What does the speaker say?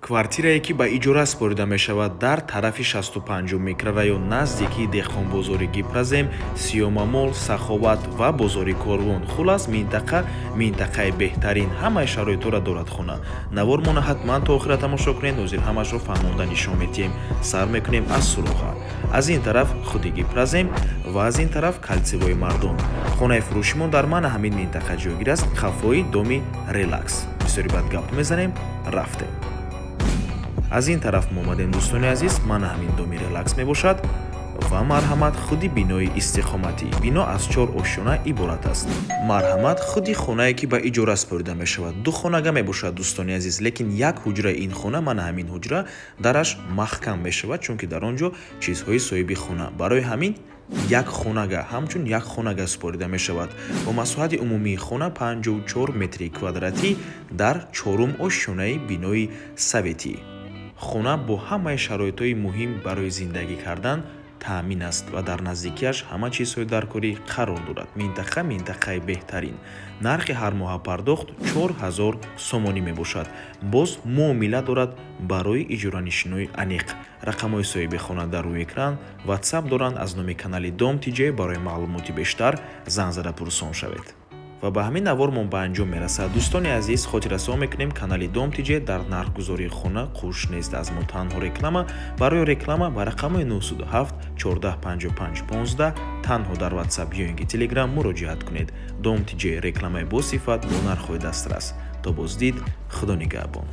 Квартирае, ки ба иҷора супорида мешавад, дар тарафи 65-ум микрорайон, наздикии деҳқонбозори Гипрозем, Сиёмамол, Саховат ва бозори Корвон. Хулас, минтақа минтақаи беҳтарин, ҳамаи шароитҳоро дорад хона. Навормона ҳатман то охира тамошо кунед. Ҳозир ҳамашро фаҳмонда нишон медиҳем. Сар мекунем аз суроға. Аз ин тараф худи Гипрозем ва аз ин тараф кольцевой Мардон. Хонаи фурӯшимон дар мана ҳамин минтақа ҷойгир аст, қафои доми Релакс. Бисёри баъд гап мезанем, рафтем. Аз ин тараф мо омадем, дӯстони азиз, мана ҳамин доми Релакс мебошад ва марҳамат, худи бинои истиқоматӣ. Бино аз чор ошёна иборат аст. Марҳамат, худи хонае, ки ба иҷора супорида мешавад. Ду хонага мебошад, дӯстони азиз, лекин як ҳуҷраи ин хона, мана ҳамин ҳуҷра, дараш маҳкам мешавад, чунки дар он ҷо чизҳои соҳиби хона. Барои ҳамин як хонага ҳамчун як хонага супорида мешавад. Бо масоҳати умумии хона 54 метри квадратӣ дар чорум ошёнаи бинои советӣ. Хона бо ҳамаи шароитҳои муҳим барои зиндагӣ кардан таъмин аст ва дар наздикиаш ҳама чизҳои даркорӣ қарор дорад. Минтақа минтақаи беҳтарин. Нархи ҳармоҳа пардохт 4000 сомонӣ мебошад. Боз муомила дорад барои иҷоранишинои аниқ. Рақамҳои соҳиби хона дар рӯи экран, Ватсап доранд. Аз номи канали Дом ТЖ барои маълумоти бештар занг зада пурсон шавед. Ва ба ҳамин навормон ба анҷом мерасад. Дӯстони азиз, хотиррасон мекунем, канали Дом ТЖ дар нархгузории хона қуш нест. Аз мо танҳо реклама. Барои реклама ба рақамҳои 907 14 55 15 танҳо дар Ватсап ё ин ки Телеграм муроҷиат кунед. Дом ТЖ: рекламаи босифат бо нархҳои дастрас. То боздид, Худо нигаҳбон.